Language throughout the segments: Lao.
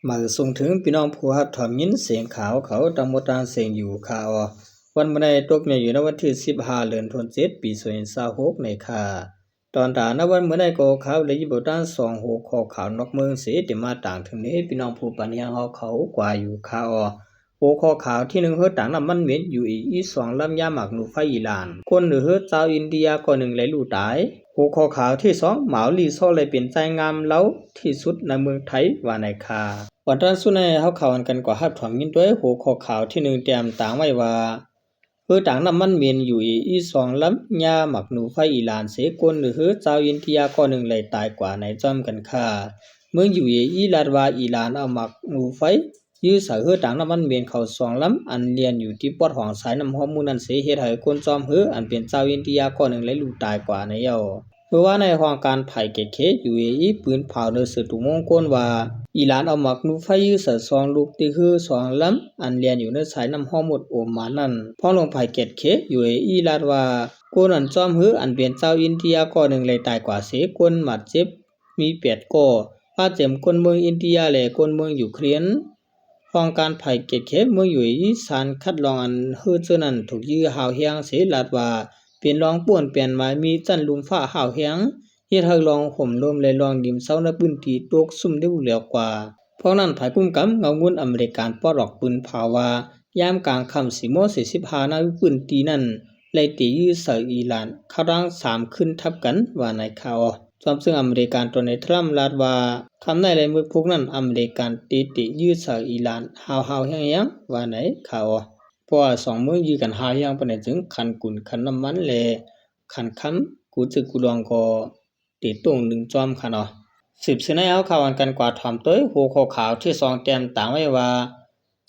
ມາສົ່ງເຖິງພີ່ນ້ອງຜູ້ຮັບຖອມຍິນສຽງຂ່າວເຂົາທັງໝົດທັງເສັງຢູ່ຄ່າເນາະ. ວັນມື້ໃດຕົກແມ່ນຢູ່ໃນວັນທີສິບຫ້າ ເດືອນເຈັດ ປີສອງພັນຊາວຫົກນີ້ຄ່າ. ຕອນຕາໃນວັນມື້ໃດກໍຂ່າວໄດ້ຍິນບໍ່ທັນສອງຫົວຂໍ້ຂ່າວນອກເມືອງເສ ໄດ້ມາຕາງເຖິງນີ້ ພີ່ນ້ອງຜູ້ປັນແຮງເຮົາເຂົາກວ່າຢູ່ຄ່າເນາະ. ຫົວຂໍ້ຂ່າວທີໜຶ່ງ ເຮືອຕາງນ້ຳມັນເມັນ UAE ສອງລຳ ຍາມໝາກນູໄຟອີຣານ ຄົນເຮືອຊາວອິນເດຍ ກໍໜຶ່ງໄດ້ລູກຕາຍ. ຫົວຂໍ້ຂ່າວທີສອງ ໝາວລີຊໍໄດ້ເປັນຊາຍງາມລາວທີ່ສຸດໃນເມືອງໄທ ວ່າໃນຂ່າວ. ກ່ອນຕອນສຸດໃນເຮົາເຂົ້າອັນກັນກວ່າຮັບຖອມຍິນດ້ວຍ ຫົວຂໍ້ຂ່າວທີໜຶ່ງ ຕຽມຕາງໄວ້ວ່າ ເຮືອຕາງນ້ຳມັນເມັນ UAE ສອງລຳ ຍາໝາກນູໄຟອີຣານເສ ຄົນເຮືອຊາວອິນເດຍ ກໍໜຶ່ງໄດ້ຕາຍກວ່າໃນຈ້ອມກັນຄ່າ. ເມືອງ UAE ລັດວ່າອີຣານເອົາໝາກນູໄຟ ຢືດໃສ່ເຮືອຕາງນ້ຳມັນເມັນເຂົາສອງລຳ ອັນລ່ຽນຢູ່ທີ່ປອດຂອງສາຍນ້ຳຮອດມຸດນັ້ນເສ ເຮັດໃຫ້ຄົນຊ້ອມເຮືອ ອັນເປັນຊາວອິນເດຍ ກໍໜຶ່ງໄດ້ລູກຕາຍກວ່າໃນເຫຍົ້າ. ເມື່ອວານໃນຫ້ອງການຝ່າຍແກດແຂ UAE ປືນເຜົາໜັງສືຕົວມງກົນວ່າ ອີຣານເອົາໝາກນູໄຟຢືດໃສ່ສອງລູກທີ່ເຮືອສອງລຳ ອັນລ່ຽນຢູ່ໃນສາຍນ້ຳຮອດມຸດໂອມານນັ້ນ. ພອງຫຼວງຝ່າຍແກດແຂ UAE ລັດວ່າ ຄົນອັນຊ້ອມເຮືອ ອັນເປັນຊາວອິນເດຍ ກໍໜຶ່ງໄດ້ຕາຍກວ່າເສ ຄົນບາດເຈັບ ມີແປດກໍ ປະເຕັມຄົນເມືອງອິນເດຍ ແລະ ຄົນເມືອງຢູເຄຣນ. ຫ້ອງການຝ່າຍແກດແຂເມືອງ UAE ສານຄັດລອງອັນເຮືອເຈີນັ້ນຖືກຢື້ຮ້າວແຮງເສ ລັດວ່າເປັນລອງປ່ວນແປນມາມີຊັ້ນລຸ່ມຟ້າຮ້າວແຮງ ເຮັດໃຫ້ລອງຮົ່ມລົມ ແລະ ລອງດິນເຊົາໃນພື້ນທີ່ຕົກຊຸ່ມໄດ້ຫຼວກວ່າ. ພວກນັ້ນ ຝ່າຍຄຸ້ມກຳເງົາງຸ່ນອາເມລິກັນປອດອອກປືນເຜົາວ່າ ຍາມກາງຄ່ຳສີ່ໂມງສີ່ສິບຫ້ານາທີ ພື້ນທີ່ນັ້ນໄດ້ຕີຢືດໃສ່ອີຣານ ເຂົ້າທັງສາມຄືນທັບກັນ ວ່າໃນຂ່າວ. ພ້ອມເຊິ່ງອາເມລິກັນໂດນັລ ທຣຳ ລັດວ່າ ຄ່ຳໃນແລະມື້ພຸກນັ້ນ ອາເມລິກັນໄດ້ເຕະຢືດໃສ່ອີຣານຮ້າວໆແຮງໆ ວ່າໃນຂ່າວ. ເພາະວ່າສອງເມືອງຢືດກັນຮ້າວແຮງປານໃດ ຈຶ່ງຂັ້ນກຸນ ຂັ້ນນ້ຳມັນ ແລະ ຂັ້ນຄຳ ກູຈຶກກູດອງກໍເຕະຕົງໜຶ່ງຈອມຄ່າເນາະ. ສືບເສຍໃນເຮົາເຂົ້າອັນກັນກວ່າຖອມໂຕຍ ຫົວຂໍ້ຂ່າວທີສອງ ແຕ້ມຕາງໄວ້ວ່າ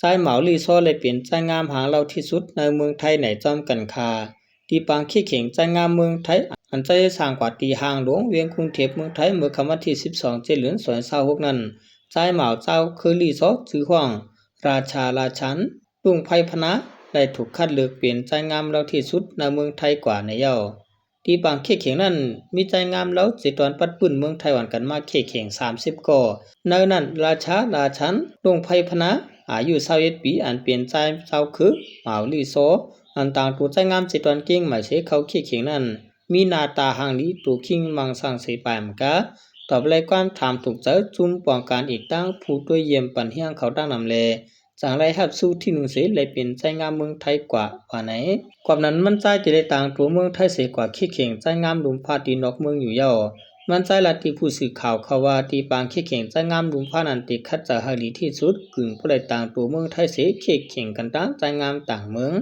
ຊາຍໝາວລີຊໍໄດ້ເປັນຊາຍງາມຫາງລາວທີ່ສຸດໃນເມືອງໄທໃນຈອມກັນຄ່າ. ທີ່ປາງເຄເຂັງຊາຍງາມເມືອງໄທ ອັນຈັດສ້າງກວ່າທີ່ຫ້າງຫຼວງວຽງກຸງເທບເມືອງໄທ ເມື່ອຄ່ຳວັນທີສິບສອງ ເດືອນເຈັດ ສອງພັນຊາວຫົກນັ້ນ ຊາຍໝາວຊາວເຄລີຊໍ ຊື່ຮ້ອງ ຣາຊາ ຣາຊັນ ລຸງໄພພະນາ ໄດ້ຖືກຄັດເລືອກເປັນຊາຍງາມລາວທີ່ສຸດໃນເມືອງໄທກວ່າໃນເຫຍົ້າ. ທີ່ປາງເຄເຂັງນັ້ນ ມີຊາຍງາມລາວເຈດຕອນປັດປື້ນເມືອງໄທຫວັນກັນມາເຄເຂັງສາມສິບກໍ ໃນນັ້ນ ຣາຊາ ຣາຊັນ ລຸງໄພພະນາ ອາຍຸຊາວເອັດປີ ອັນເປັນຊາຍຊາວເຄ ໝາວລີຊໍ ອັນຕ່າງໂຕຊາຍງາມເຈດຕອນເກັ່ງໃໝ່ເສເຂົ້າເຄເຂັງນັ້ນ ມີໜ້າຕາຮັ່ງດີ ໂຕເຄັ່ງມັ່ງຊ່າງເສປາຍມະກາ ຕອບໄລ່ຄວາມຖາມຖືກໃຈຊຸມປ້ອງກັນ ອີກທັງຜູ້ຕົວະຢ້ຽມປັນແຮງເຂົາດັ່ງນຳແລ ຈັ່ງໄດ້ຮັບຊູ້ທີໜຶ່ງເສ ແລະ ເປັນຊາຍງາມເມືອງໄທກວ່າ ວ່າໃນ. ຄວາມນັ້ນ ມັນຊາຍທີ່ໄດ້ຕ່າງໂຕເມືອງໄທເສກວ່າເຄເຂັງຊາຍງາມລຸ່ມຟ້າທີ່ນອກເມືອງຢູ່ເຫຍົ້າ. ມັນຊາຍລາດທີ່ຜູ້ສື່ຂ່າວເຂົາວ່າ ທີ່ປາງເຄເຂັງຊາຍງາມລຸ່ມຟ້ານັ້ນ ທີ່ຄັດເຈົ້າໃຫ້ດີທີ່ສຸດ ກຶ່ງບໍ່ໄດ້ຕ່າງໂຕເມືອງໄທເສ ເຄເຂັງກັນຕ່າງຊາຍງາມຕ່າງເມືອງ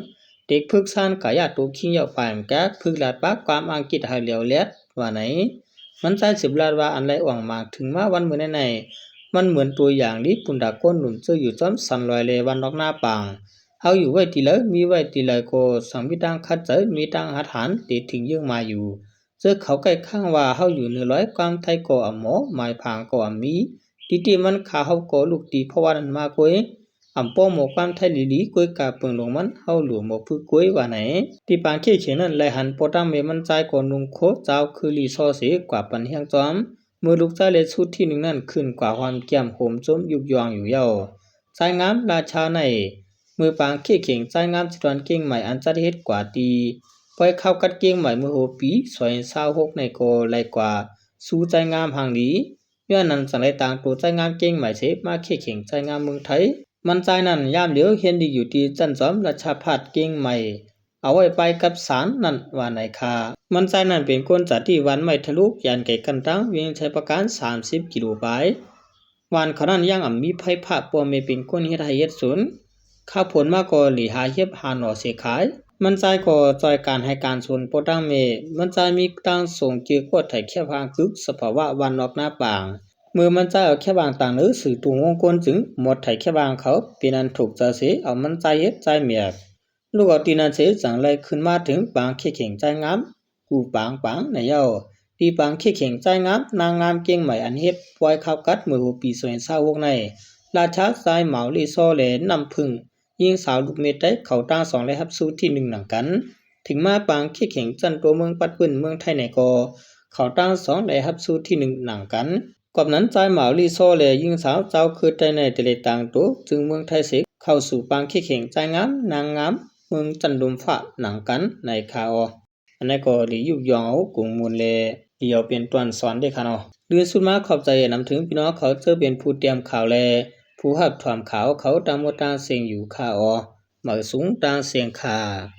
ເດັກຝຶກຊານກາຍາໂຕຄິງເຫຍົ້າປາຍມະກາ ຝຶກລາດປາກຄວາມອັງກິດໃຫ້ຫຼຽວແຫຼດ ວ່າໃນ. ມັນຊາຍສືບລາດວ່າ ອັນໄດ້ອ່ອງມາງເຖິງມາວັນມື້ໃນໃນ ມັນເໝືອນຕົວຢ່າງດີ ປຸນດາຄົນໜຸ່ມເຈີຢູ່ຈອມສັນລອຍ ແລະ ວັນນອກນາປາງ ເຮົາຢູ່ໄວ້ທີ່ໃດ ມີໄວ້ທີ່ໃດກໍຊ່າງມີທັງຂັດໃຈ ມີທັງຫັດຫານ ເຕະຖິງເຢີ້ງມາຢູ່ ເຈີເຂົາໃກ້ຄ້າງວ່າເຮົາຢູ່ເໜືອລອຍ ຄວາມໄທກໍອຳໝໍ ໝາຍຜາງກໍອຳມີ ຕິຕິມັນຂ້າເຮົາກໍລູກຕີ ເພາະວ່ານັ້ນມາກວຍ ອຳປ້ອງໝໍຄວາມໄທດີໆ ກວຍກາເປິງລົງມັນ ເຮົາຫຼວງບໍ່ຝຶກກວຍ ວ່າໃນ. ທີ່ປາງເຄເຂັງນັ້ນ ໄລ່ຫັນພໍ່ຕັ້ງແມ່ມັນຊາຍກໍນຸ່ງໂຄຈາວຄືລີຊໍເສກວ່າປັນແຮງຈອມ ເມື່ອລູກຊາຍແລະຊຸດທີໜຶ່ງນັ້ນຂຶ້ນກວ່າຫອມແກ້ມໂຮມຊົມຍຸກຍ່ອງຢູ່ເຫຍົ້າ. ຊາຍງາມລາຊາໃນ ເມື່ອປາງເຄເຂັງຊາຍງາມສະດອນເກັ່ງໃໝ່ ອັນຈັດເຮັດກວ່າທີ່ປ່ອຍຄາວກັດເກັ່ງໃໝ່ເມື່ອຫົວປີສອງພັນຊາວຫົກໃນກໍໄລ່ກວ່າຊູ້ຊາຍງາມຮັ່ງດີ ຍ້ອນນັ້ນຈັ່ງໄດ້ຕ່າງໂຕຊາຍງາມເກັ່ງໃໝ່ເສມາເຄເຂັງຊາຍງາມເມືອງໄທ. ມັນຊາຍນັ້ນຍາມດຽວຮຽນດີຢູ່ທີ່ຊັ້ນຈອມລາຊາພາດເກັ່ງໃໝ່ ເອົາໄວ້ປາຍກັບສານນັ້ນວ່າໃນຄ່າ. ມັນຊາຍນັ້ນເປັນຄົນຈາດທີ່ບ້ານໄມ້ທະລຸ ແຂວງໄກກັນຕັງ ວຽງໄຊປາການ ສາມສິບກິໂລປາຍ. ບ້ານເຂົານັ້ນຍັງອຳມີໄຟຟ້າ ພໍ່ແມ່ເປັນຄົນເຮັດໄຮ່ເຮັດສວນ ຄາວຝົນມາກໍຫຼີຫາເຫັບຫາໜໍ່ເສຂາຍ. ມັນຊາຍກໍຊ່ອຍການໄຮ່ການສວນພໍ່ຕັ້ງແມ່. ມັນຊາຍມີຕັ້ງສອງເຈື່ອກໍໄຖແຄບຮ່າງກຶກ ສະພາວະບ້ານນອກນາປາງ. ເມື່ອມັນຊາຍເອົາແຄບຮ່າງຕ່າງເໜີ ສືຕົງວົງກົນຈຶ່ງໝົດໄຖແຄບຮ່າງເຂົາ ເປັນອັນຖືກໃຈເສ ເອົາມັນຊາຍເຮັດຊາຍແໝກ. ລູກເອົາຕີນນັ້ນເສ ຈັ່ງໄລ່ຂຶ້ນມາເຖິງປາງເຄເຂັງຊາຍງາມ ກູປາງປາງໃນເຫຍົ້າ. ທີ່ປາງເຄເຂັງຊາຍງາມ ນາງງາມເກັ່ງໃໝ່ອັນເຮັດປ່ອຍຄາວກັດເມື່ອຫົວປີສອງພັນຊາວຫົກໃນ ລາຊາຊາຍໝາວລີຊໍ ແລະ ນ້ຳເຜິ້ງ ຍິງສາວລູກເມໄຕ ເຂົາທັງສອງໄດ້ຮັບຊູ້ທີໜຶ່ງນຳກັນ. ເຖິງມາປາງເຄເຂັງຊັ້ນຕົວເມືອງປັດປື້ນເມືອງໄທໃນກໍ ເຂົາທັງສອງໄດ້ຮັບຊູ້ທີໜຶ່ງນຳກັນ. ກອບນັ້ນ ຊາຍໝາວລີ້ຊໍ ແລະ ຍິງສາວຊາວເກີດໄທໃນແຕ່ລະຕ່າງໂຕ ຈຶ່ງເມືອງໄທເສກ ເຂົ້າສູ່ປາງເຄເຄັ່ງ ຊາຍງາມນາງງາມ ເມືອງຈັນດົມຟ້າໜັງກັນໃນຄາອໍ. ອັນນັ້ນກໍໄດ້ຍຸກຢ່ອງເອົາກົງມູນ ແລະ ເອົາເປັນຕອນສອນເດ້ຄະເນາະ. ໂດຍສຸດມາຂອບໃຈນຳເຖິງພີ່ນ້ອງເຂົາເຈົ້າເປັນຜູ້ຕຽມຂ່າວ ແລະ ຜູ້ຮັບຖ້ວມຂ່າວເຂົາຕ່າງໝົດຕ່າງເສັງຢູ່ຄະອໍ. ໝາກສູງຕ່າງເສັງຄ່າ.